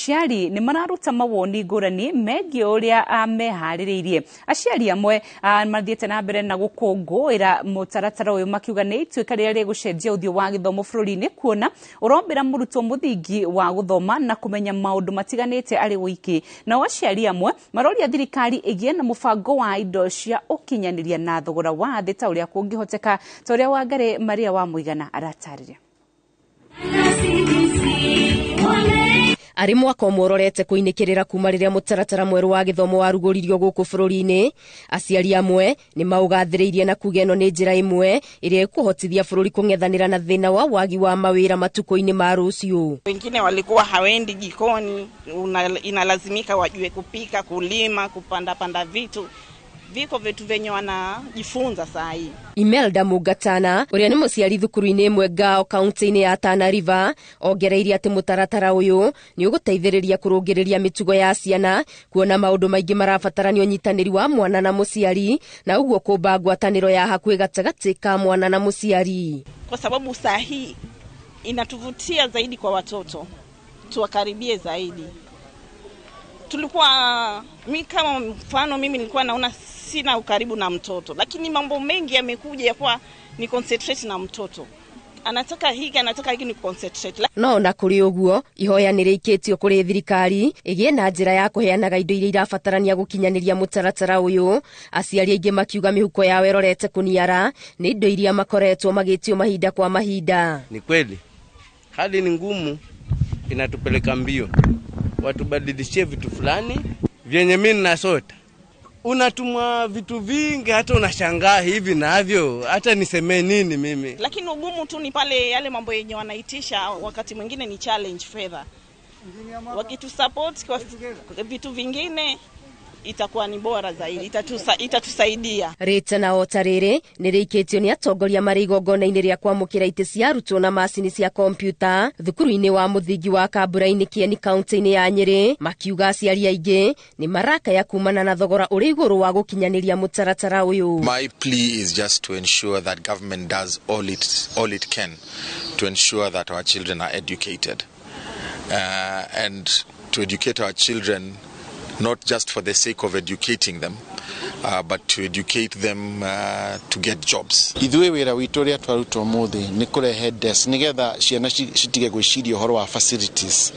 Aciari nĩ mararuta mawoni ngũrani megiĩ ũrĩa meharĩrĩirie. Aciari amwe mathiĩte na mbere na gũkũngũĩra mũtaratara ũyũ makiuga nĩ ituĩka rĩrĩa rĩgũcenjia ũthiũ wa gĩthomo bũrũri-inĩ, kuona ũrombĩra mũrutwo mũthingi wa gũthoma na kũmenya maũndũ matiganĩte arĩ wiki. Nao aciari amwe maroria thirikari ĩgĩe na mũbango wa indo cia ũkinyanĩria na thogora wa thĩ ta ũrĩa kũngĩhoteka, ta ũrĩa Wangari Maria wa Mũigana aratarĩria. Arĩ mwaka ũmwe ũrorete kũinĩkĩrĩra kuma rĩrĩa mũtaratara mwerũ wa gĩthomo warugũririo gũkũ bũrũri-inĩ, aciari amwe nĩ maũgathĩrĩirie na kuga ĩno nĩ njĩra ĩmwe ĩrĩa ĩkũhotithia bũrũri kũng'ethanĩra na thĩna wa wagi wa mawĩra matukũ-inĩ ma rũciũ. Wengine walikuwa hawendi jikoni, inalazimika wajue kupika, kulima, kupanda panda vitu. Viko vitu venye wanajifunza saa hii. Imelda Mugatana ũrĩa nĩ mũciari thukuru-inĩ ĩmwe Ngao kaunti-inĩ ya Tana River ongereire atĩ mũtaratara ũyũ nĩ ũgũteithĩrĩria kũrũngĩrĩria mĩtugo ya ciana, kuona maũndũ maingĩ marabatarania ũnyitanĩri wa mwana na mũciari, na ũguo kũmba ngwatanĩro ya hakuhĩ gatagatĩ ka mwana na mũciari. Kwa sababu saa hii inatuvutia zaidi kwa watoto, tuwakaribie zaidi. Tulikuwa, mi kama mfano mimi nilikuwa naona sina ukaribu na mtoto, lakini mambo mengi yamekuja ya kuwa ni concentrate na mtoto. Anataka hiki, anataka hiki, ni concentrate. No na kũrĩ ũguo ihoya nĩ rĩikĩtio kũrĩ thirikari ĩgĩe na njĩra ya kũheanaga indo iria irabatarania gũkinyanĩria mũtaratara ũyũ. Aciari aingĩ makiuga mĩhuko yao ĩrorete kũniara nĩ indo iria makoretwo magĩtio mahinda kwa mahinda. Ni kweli hali ni ngumu, inatupeleka mbio, watubadilishie vitu fulani vyenye mimi nasota. Unatumwa vitu vingi hata unashangaa hivi navyo, hata niseme nini mimi. Lakini ugumu tu ni pale yale mambo yenye wanaitisha wakati mwingine ni challenge fedha. Wakitusupport kwa vitu vingine itakuwa ni bora zaidi, itatusaidia. Rĩta na ota rĩrĩ nĩ rĩikĩtio nĩ atongoria marĩ igongona-inĩ rĩa kwamũkĩra itĩ cia arutwo na macini cia kompyuta thukuru-inĩ wa mũthingi wa Kambura-inĩ Kieni kaunti-inĩ ya Nyĩrĩ, makiuga aciari aingĩ nĩ marakaya kumana na thogora ũrĩ igũrũ wa gũkinyanĩria mũtaratara ũyũ. My plea is just to ensure that government does all it can to ensure that our children are educated, and to educate our children not just for the sake of educating them, but to educate them to get jobs. Ithuĩ wĩra witũ ũrĩa twarutwo ũmũthĩ nĩ kũrehe desk nĩgetha ciana citige gwĩciria ũhoro wa facilities.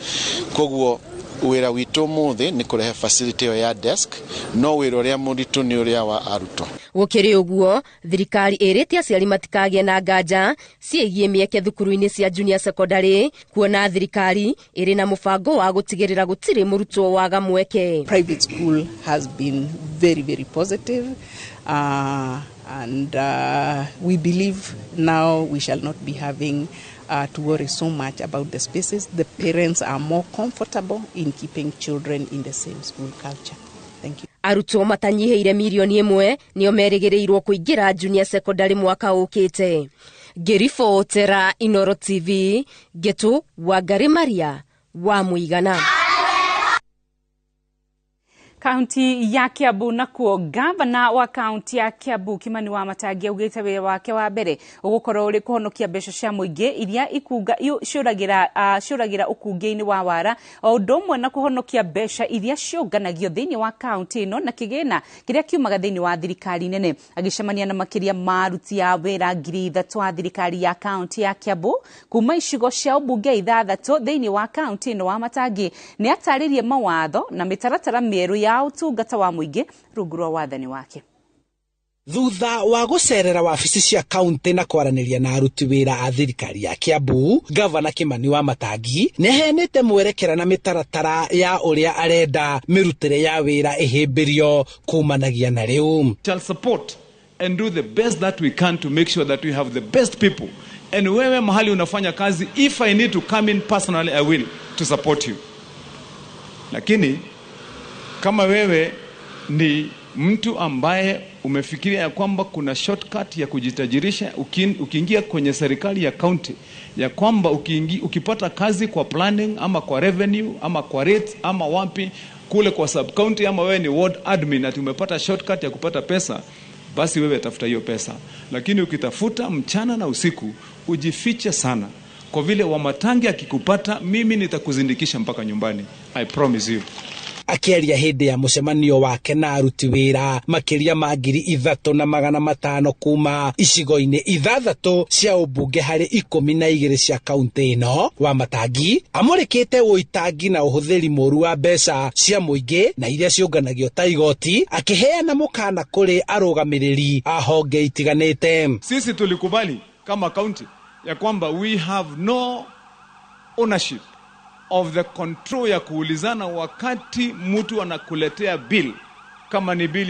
Koguo wĩra witũ ũmũthĩ nĩ kũrehe facility ĩyo ya desk, no wĩra ũrĩa mũritũ nĩ ũrĩa wa arutwo. Gũkĩrĩ ũguo, thirikari ĩrĩte aciari matikagĩe na nganja ciĩgiĩ mĩeke thukuru-inĩ cia junior secondary, kuona thirikari ĩrĩ na mũbango wa gũtigĩrĩra gũtirĩ mũrutwo waga mweke. Private school has been very, very positive, and we believe now we shall not be having to worry so much about the spaces. The parents are more comfortable in keeping children in the same school culture. Thank you. Arutwo matanyihĩire mirioni ĩmwe nĩo merĩgĩrĩirwo kũingĩra junior secondary mwaka ũkĩte. Ngĩribotera Inoro TV, Ngetu Wangari Maria wa Mũigana. Kaunti ya Kiambu nakuo gavana wa kaunti ya Kiambu Kimani Wamatangi augĩte wĩra wake wa mbere ũgũkorwo ũrĩ kũhonokia mbeca cia mũingĩ iria ikunga ciũragĩra ũkungia-inĩ wa wara, o ũndũ ũmwe na kũhonokia mbeca iria ciũnganagio thĩinĩ wa kaunti ĩno na kĩgĩna kĩrĩa kiumaga thĩinĩ wa thirikari nene. Agĩcemania na makĩria ma aruti a wĩra 3,000 a thirikari ya kaunti ya Kiambu kuma icigo cia ũmbunge 6 thĩinĩ wa kaunti ĩno, Wamatangi nĩ atarĩrie mawatho na mĩtaratara mĩerũ ya ũtungata wa mũingĩ rungu rwa wathani wake. Thutha wa gũcerera wabici cia kaunti na kwaranĩria na aruti wĩra a thirikari ya Kiambu, gavana Kimani Wamatangi nĩ aheanĩte mwerekera na mĩtaratara ya ũrĩa arenda mĩrutĩre ya wĩra ĩhĩmbĩrio kumanagia na rĩu. Shall support and do the best that we can to make sure that we have the best people. And wewe mahali unafanya kazi, if I need to come in personally, I will to support you. Lakini kama wewe ni mtu ambaye umefikiria ya kwamba kuna shortcut ya kujitajirisha ukiingia kwenye serikali ya county, ya kwamba ukipata kazi kwa planning ama kwa revenue ama kwa rates ama wapi kule kwa sub county, ama wewe ni ward admin ati umepata shortcut ya kupata pesa, basi wewe tafuta hiyo pesa. Lakini ukitafuta mchana na usiku ujifiche sana, Kwa vile Wamatangi akikupata, mimi nitakuzindikisha mpaka nyumbani. I promise you. Akĩaria hĩndĩ ya mũcemanio wake na aruti wĩra makĩria ma 3,500 kuma icigo-inĩ 6 cia ũmbunge harĩ 12 cia kaunti ĩno, Wamatangi amũrĩkĩte ũitangi na ũhũthĩri mũru wa mbeca cia mũingĩ na iria ciũnganagio ta igoti, akĩheana mũkana kũrĩ arũgamĩrĩri a honge itiganĩte. Sisi tulikubali kama kaunti ya kwamba we have no ownership of the control ya kuulizana wakati mtu anakuletea bill, kama ni bill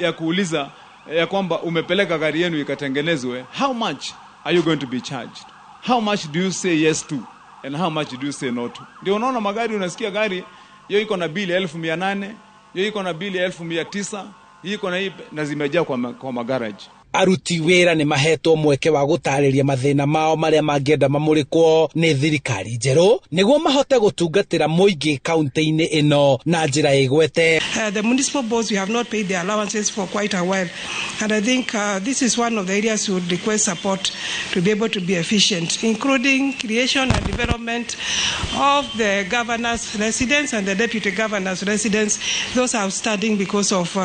ya kuuliza ya kwamba umepeleka gari yenu ikatengenezwe, how much are you going to be charged, how much do you say yes to and how much do you say no to. Ndio unaona magari, unasikia gari hiyo iko na bili 1,800, hiyo iko na bili 1,900, hiyo iko na hii, na zimejaa kwa magaraji. Aruti wĩra nĩ mahetwo mweke wa gũtarĩria mathĩna mao marĩa mangĩenda mamũrĩkwo nĩ thirikari njerũ nĩguo mahote gũtungatĩra mũingĩ kaunti-inĩ ĩno na njĩra ĩgwete. The municipal boards, we have not paid their allowances for quite a while, and I think this is one of the areas we would request support to be able to be efficient, including creation and development of the governor's residence and the deputy governor's residence. Those are outstanding because of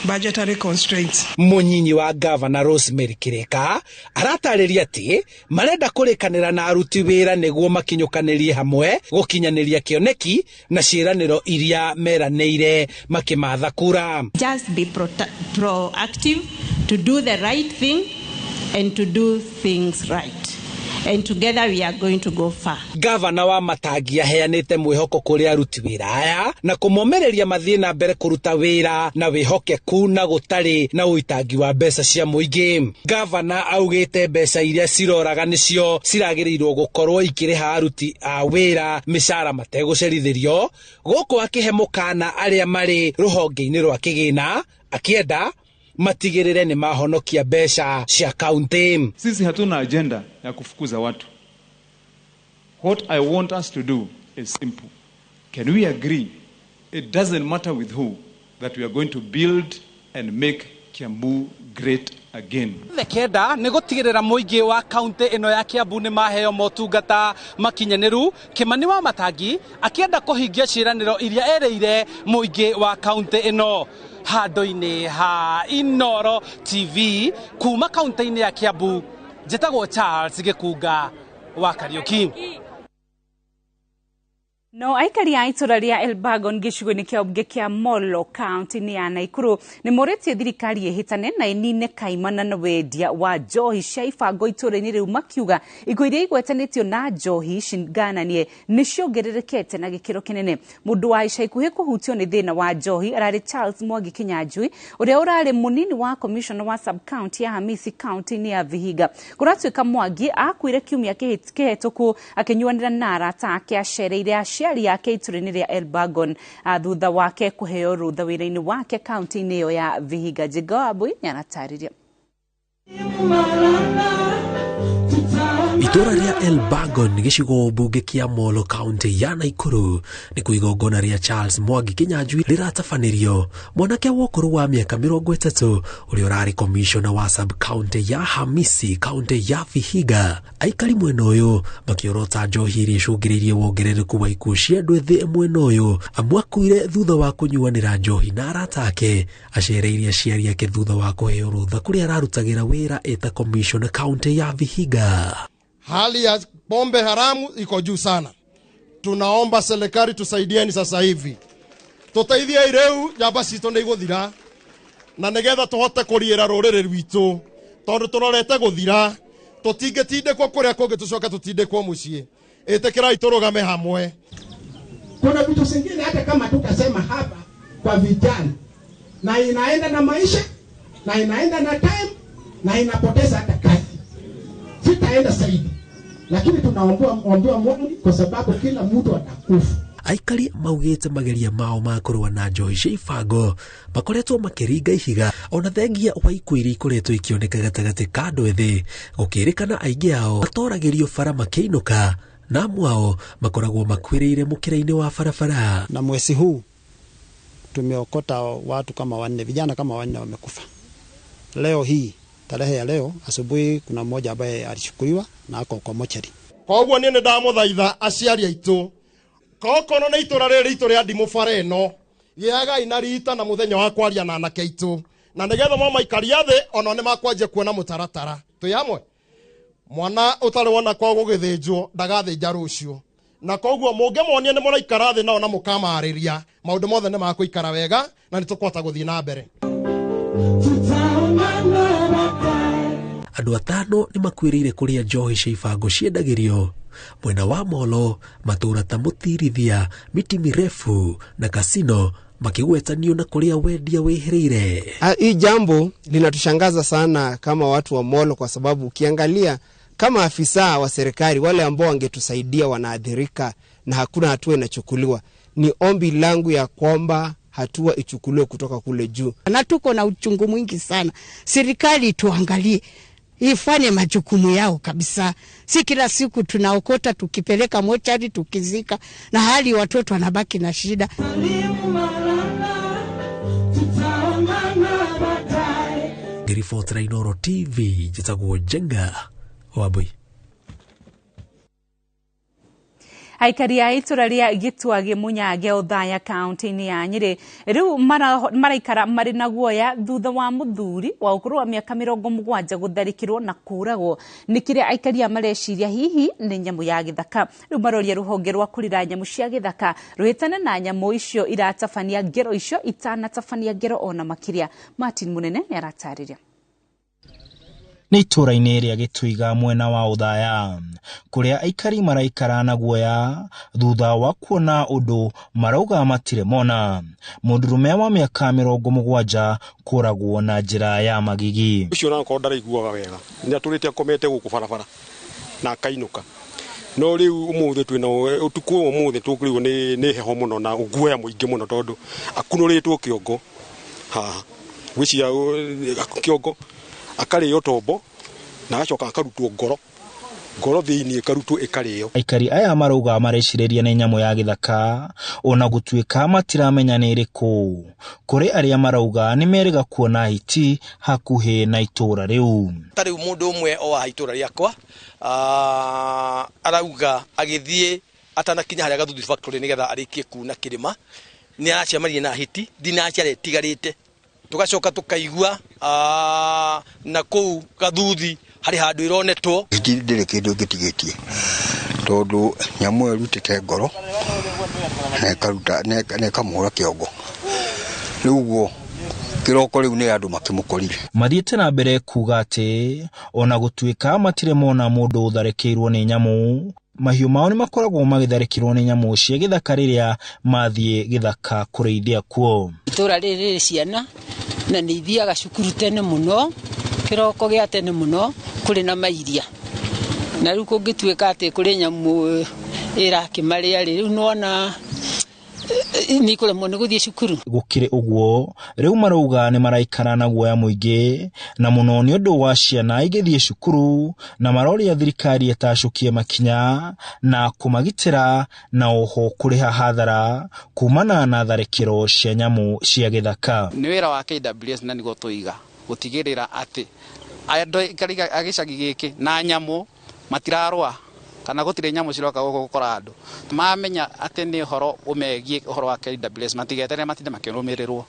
budgetary constraints. Mũnyinyi wa gavana Rosemary Kireka aratarĩria atĩ marenda kũrĩkanĩra na aruti wĩra nĩguo makinyũkanĩrie hamwe gũkinyanĩria kĩoneki na ciĩranĩro iria meranĩire makĩmatha kura. Just be proactive to do the right thing and to do things right. And together we are going to go far. Gavana wa Matangi aheanĩte mwĩhoko kũrĩ aruti wĩra aya na kũmomereria mathiĩ na mbere kũruta wĩra na wĩhokeku na gũtarĩ na ũitangi wa mbeca cia mũingĩ. Gavana augĩte mbeca iria ciroraga nĩcio ciragĩrĩirwo gũkorwo ikĩrĩha aruti a wĩra mĩcara mategũcerithĩrio, gũkũ akĩhe mũkana arĩa marĩ rũhonge-inĩ rwa kĩgĩna akĩenda matigĩrĩre nĩ mahonokia mbeca cia kaunti. Sisi hatuna agenda ya kufukuza watu. What I want us to do is simple. Can we agree, it doesn't matter with who, that we are going to build and make Kiambu great again. Kenda nĩ gũtigĩrĩra mũingĩ wa kaunti ĩno ya Kiambu nĩ maheo motungata makinyanĩru. Kimani wa Matangi akĩenda kũhingia ciĩranĩro iria erĩire mũingĩ wa kaunti ĩno. Handũ-inĩ ha Inoro TV kuma kaunti-inĩ ya Kiambu, njĩtagwo Charles Gĩkunga wa Kariuki. No aikari a itũra rĩa Elbagon gĩcigo-inĩ kĩa ũmbunge kĩa Molo kaunti-inĩ ya Naikuru nĩ morĩtie thirikari ĩhĩtane na ĩnine kaimana na wendia wa njohi cia ibango itũra-inĩ rĩu, makiuga ikuũ iria igwetanĩtio na njohi cingananie nĩ ciongererekete na gĩkĩro kĩnene. Mũndũ wa ica ikuhĩ kũhutio nĩ thĩna wa njohi ararĩ Charles Mwangi Kinyanjui ũrĩa ũrarĩ mũnini wa commissioner wa sub county ya Hamisi kaunti-inĩ ya Vihiga. Kũratuĩka Mwangi akuire kiumia kĩhetũku akĩnyuanĩra na arata ake acereire aciari yake itũra-inĩ rĩa Elbagon thutha wake kũheo rũtha wĩra-inĩ wake kaunti-inĩ ĩyo ya Vihiga. Njĩnga wa Mbui nĩaratarĩria. Itũra rĩa Elbagon gĩcigo mbunge kĩa Molo kaunti ya Naikuru nĩ kuo igongona rĩa Charles Mwangi Kinyanjui rĩratabanĩrio. Mwanake wa ũkũrũ wa mĩaka 30 ũrĩa ũrarĩ commissioner wa sub county ya Hamisi kaunti ya Vihiga. Aikari mwena ũyũ makĩorota njohi iria icũngĩrĩirie wongerereku wa ikuũ cia andũ ethĩ mwena ũyũ. Amwe akuire thutha wa kũnyuanĩra njohi na arata ake. Acereire aciari ake thutha wa kũheo rũtha kũrĩa ararutagĩra wĩra eta commissioner kaunti ya Vihiga. Hali ya pombe haramu iko juu sana. Tunaomba serikali tusaidieni sasa hivi. Tuteithie rĩu njamba citũ nĩ igũthira na nĩgetha tũhote kũriĩra rũrĩrĩ rwitũ, tondũ tũrorete gũthira. Tũtingĩtindĩkwo kũrĩa kũngĩ tũcoke tũtindĩkwo mũciĩ. Ĩtĩkĩrai tũrũgame hamwe. Kuna vitu zingine hata kama tutasema hapa kwa vijana, na inaenda na maisha na inaenda na time na inapoteza hata kazi. Sitaenda zaidi, lakini tunaomba Mungu kwa sababu kila mtu atakufa. Aikari maugĩte mageria mao ma kũrũa na njohi cia ibango makoretwo makĩringa ihiga ona thengia wa ikuũ iria ikoretwo ikĩoneka gatagatĩ ka andũ ethĩ, gũkĩrĩkana aingĩ ao matoragĩrio bara makĩinũka na amwe ao makoragwo makuĩrĩire mũkĩra-inĩ wa barabara. Na mwezi huu tumeokota watu kama wanne, vijana kama wanne wamekufa. Leo hii, tarehe ya leo asubuhi, kuna mmoja ambaye alichukuliwa na ako kwa mochari. Koguo niĩ nĩ ndamũthaitha aciari aitũ, kokorwo nĩ itũra rĩrĩ itũ rĩa ndimũ bara ĩno, gĩagai na rita na mũthenya wa kwaria na anake aitũ, na nĩgetha mwamaikaria thĩ onao nĩ makwanjia kuona mũtaratara. Twĩ hamwe? Mwana ũtarĩ wona kwao gũgĩthĩnjwo ndagathĩnja rũciũ, na koguo mũngĩmonia nĩ mũraikara thĩ nao na mũkamarĩria, maũndũ mothe nĩ makũikara wega na nĩ tũkũhota gũthiĩ na mbere. Andũ 5 nĩ makuĩrĩire kũrĩa njohi cia ibango ciendagĩrio mwena wa Molo, matũũra ta Mũtirithia, Miti Mirefu na Kasino makigwetanio na kũrĩa wendia wĩhĩrĩire. Hii jambo linatushangaza sana kama watu wa Molo, kwa sababu ukiangalia kama afisa wa serikali wale ambao wangetusaidia wanaathirika na hakuna hatua inachukuliwa. Ni ombi langu ya kwamba hatua ichukuliwe kutoka kule juu. Na tuko na uchungu mwingi sana. Serikali tuangalie, ifanye majukumu yao kabisa. Si kila siku tunaokota tukipeleka mochari tukizika, na hali watoto wanabaki na shida. Ngiribotera Inooro TV, njĩtagwo Njenga Wambui. Aikari a itũra rĩa Gĩtuagĩ Mũnyange Othaya kaunti-inĩ ya Nyĩrĩ rĩu maraikara marĩ na guoya thutha wa mũthuri wa ũkũrũ wa mĩaka 70 gũtharĩkĩrwo na kũũragwo. Nĩ kĩrĩa aikari aya mareciria hihi nĩ nyamũ ya gĩthaka. Rĩu maroria rũhonge rwa kũrĩra nyamũ cia gĩthaka rũhĩtane na nyamũ icio iratabania ngero icio itanatabania ngero ona makĩria. Martin Munene nĩ aratarĩria. Nĩ itũra-inĩ rĩa Gĩtuiga mwena wa Othaya kũrĩa aikari maraikara na guoya thutha wa kuona ũndũ marauga matirĩ mona. Mũndũrũme wa mĩaka 70 kũragwo na njĩra ya magigi. Ũcio onakorwo ndaraiguaga wega nĩ atũrĩte akomete gũkũ barabara na akainũka, no rĩu ũmũthĩ twĩna ũtukũ ũmũthĩ tũkĩrĩirwo nĩ heho mũno na guoya mũingĩ mũno, tondũ akunũrĩtwo kĩongo haha, gwĩciria kĩongo akarĩo tombo na agacoka akarutwo ngoro ngoro thĩinĩ ĩkarutwo ĩkarĩo. Aikari aya marauga marecirĩria nĩ nyamũ ya gĩthaka ona gũtuĩka matiramenya nĩ ĩrĩkũ. Kũrĩ arĩa marauga nĩ merĩga kuona hiti hakuhĩ na itũra rĩu. Ta rĩu mũndũ ũmwe o wa itũra rĩakwa arauga agĩthiĩ atanakinya harĩa Gathuthi factory nĩgetha arĩkie kuna kĩrĩma nĩ aracemanirie na hiti ndinaciara ĩtigarĩte. Tugacoka tukaigua na kũu Gathuthi harĩ handũ ironetwo. Hiti ndĩrĩ kĩndũ ĩngĩtigĩtie tondũ nyamũ ĩyo ĩrutĩte ngoro na ĩkaruta na ĩkamũhũra kĩongo, rĩu ũguo kĩroko rĩu nĩ andũ makĩmũkorire. Mathiĩte na mbere kuga atĩ ona gũtuĩka matirĩ mona mũndũ ũtharĩkĩirwo nĩ nyamũ, mahiũ mao nĩ makoragwo magĩtharĩkĩrwo nĩ nyamũ cia gĩthaka rĩrĩa mathiĩ gĩthaka kũrĩithia kuo. Itũra rĩrĩ rĩrĩ ciana na nĩ ithiaga cukuru tene mũno, kĩroko gĩa tene mũno kũrĩ na mairia, na rĩu kũngĩtuĩka atĩ kũrĩ nyamũ ĩrakĩmarĩa rĩ, rĩu nĩwona nĩ kũremwo nĩ gũthiĩ cukuru. Gũkĩrĩ ũguo rĩu marauga nĩ maraikara na guoya mũingĩ na mũno nĩ ũndũ wa ciana igĩthiĩ cukuru, na maroria thirikari ĩtacũkie makinya na kũmagitĩra na oho kũrĩha hathara kumana na tharĩkĩro cia nyamũ cia gĩthaka. Nĩ wĩra wa KWS na nĩguo tũiga gũtigĩrĩra atĩ andũ a gĩcagi gĩkĩ na nyamũ matirarũa kana gũtirĩ nyamũ ciroka gũkũ gũkora andũ. Mamenya atĩ nĩ ũhoro ũmegiĩ ũhoro wa KWS matigeterere matinde makĩrũmĩrĩrwo,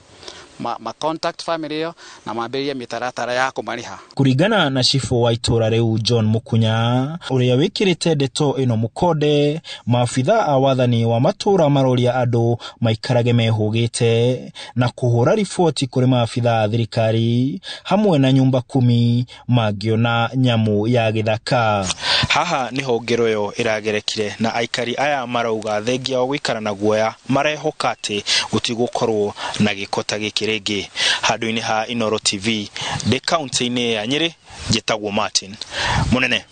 ma contact family ĩyo na mambĩrĩrie mĩtaratara ya kũmarĩha. Kũringana na cibũ wa itũra rĩu John Mukunya ũrĩa wĩkĩrĩte ndeto ĩno mũkonde, maabitha a wathani wa matũra maroria andũ maikarage mehũgĩte na kũhũra riboti kũrĩ maabitha a thirikari hamwe na nyumba kumi mangĩona nyamũ ya gĩthaka. Haha nĩho ngero ĩyo ĩragerekire na aikari aya marauga thengia wa gũikara na guoya marehoka atĩ gũtigũkorwo na gĩko ta gĩkĩ rĩngĩ. Handũ-inĩ ha Inooro TV ndĩ kaunti-inĩ ya Nyĩrĩ, njĩtagwo Martin Munene.